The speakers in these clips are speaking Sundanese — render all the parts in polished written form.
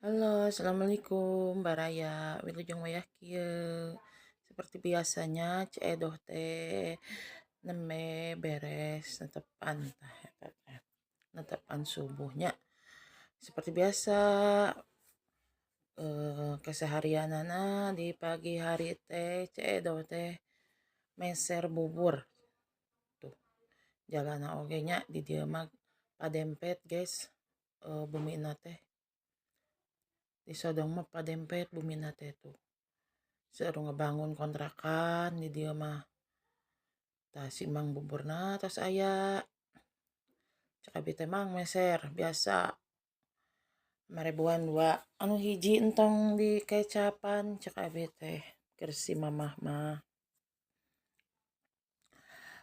Halo, assalamualaikum baraya, wilujeng wayah kieu. Seperti biasanya Ceu Edoh teh nembe beres netepan tah eta teh. Netepan subuhnya. Seperti biasa keseharianana di pagi hari teh Ceu Edoh teh meser bubur. Tuh, jalana oge nya di dieu mah padempet guys, bumina teh. Di Sodong mah padempet bumina teh tuh. Seueur ngabangun kontrakan di dieu mah. Tah si Mang buburna tos aya. Cek abi teh Mang meser biasa. 5 ribuan dua. Anu hiji entong dikecapan cek abi teh keur si mamah mah.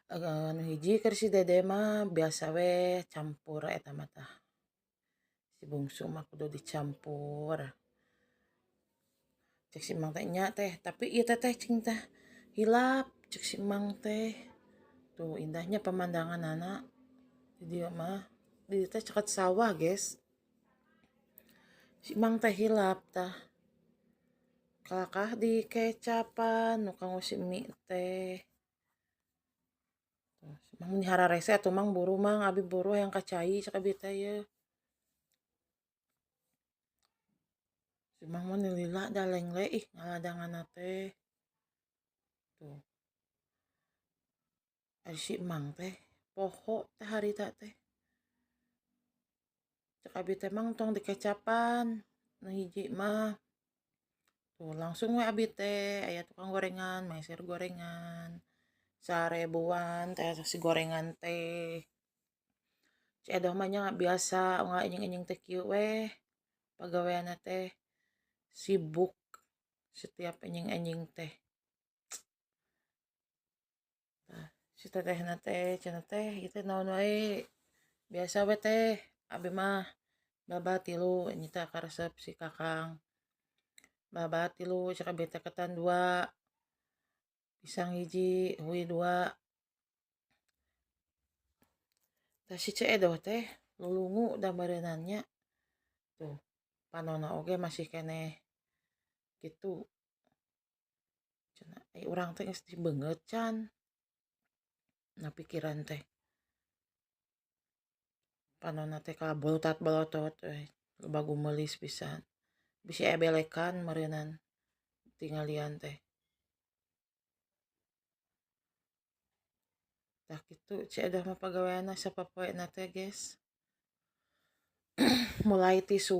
Anu hiji keur si dede mah biasa we campur eta mah tah. Si bungsu mah kudu dicampur. Cek si Mang teh nya teh, tapi ieu teh teh cing teh hilap cek si Mang teh. Tuh indahnya pemandanganana di dieu mah. Di dieu teh caket sawah, guys. Si Mang teh hilap tah. Kalakah dikecapan nu kanggo si mie teh. Tuh, si Mang meni hararese atuh Mang buru Mang, abi buru hayang ka cai cek abi teh yeuh. Si Mang mah lila da lengle ih ngaladanganna teh. Tuh. Ari si Mang teh poho teh harita teh. Cek abi teh Mang tong dikecapan nu hiji mah. Tuh langsung we abi teh aya tukang gorengan, meser gorengan. 1.000-an teh si gorengan teh. Ceu Edoh mah nya biasa ngaenying-enying teh kieu weh. Pagaweanna teh sibuk setiap enying-enying teh. Tah si tetehna teh cenah teh ieu teh naon wae. Biasa we teh abi mah babat tilu nyita karesep si Kakang. Babat tilu cek abi teh ketan 2. Pisang hiji, hui 2. Tah si Ceu Edoh teh lulungu da meureunnan nya. Tuh, panonna oge masih keneh kitu. Cenah ai urang teh geus dibeungeut can. Na pikiran teh. Panonna teh kabolotat-bolotot we, loba gumeulis pisan. Bisi aya belekan meureunnan tingalian teh. Tah kitu Ceu Edoh mah pagaweanna sapopoena teh guys. Mulai ti subuh.